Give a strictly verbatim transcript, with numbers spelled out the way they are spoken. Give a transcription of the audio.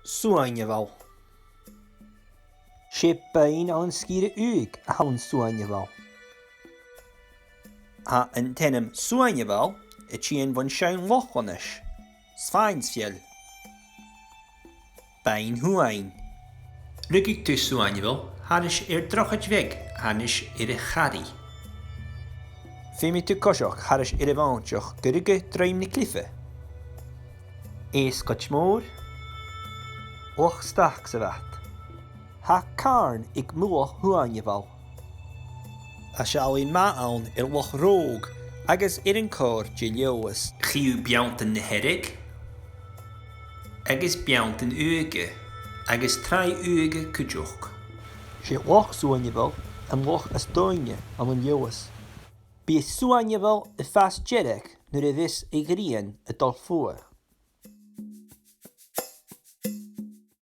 Suainabhal. 'S e beinn ann an sgìre Ùige a th' ann an Suainabhal. Tha an t-ainm Suainabhal a' tighinn bhon seann Lochlannais, Swansfell. Beinn Shuain. Rugadh tu Suainabhal thairis air drochaid bheag thairis air a' Charraigh. Feumaidh tu coiseachd thairis air a' mhòintich gu ruige Druim na Clife. Easclaid Mòr. Loch Stac sa bhad. Tha càrn aig mullach Shuainabhail. Tha sealladh math ann air Loch Ròg agus air an còrr de Leòdhas. Chì thu Beanntan na Hearadh agus Beanntan Ùige agus Tràigh Ùige cuideachd. 'S e Loch Suainabhail an loch as doimhne ann an Leòdhas. Bidh Suainabhail a' fàs dearg nuair a bhios a' ghrian a' dol fuar.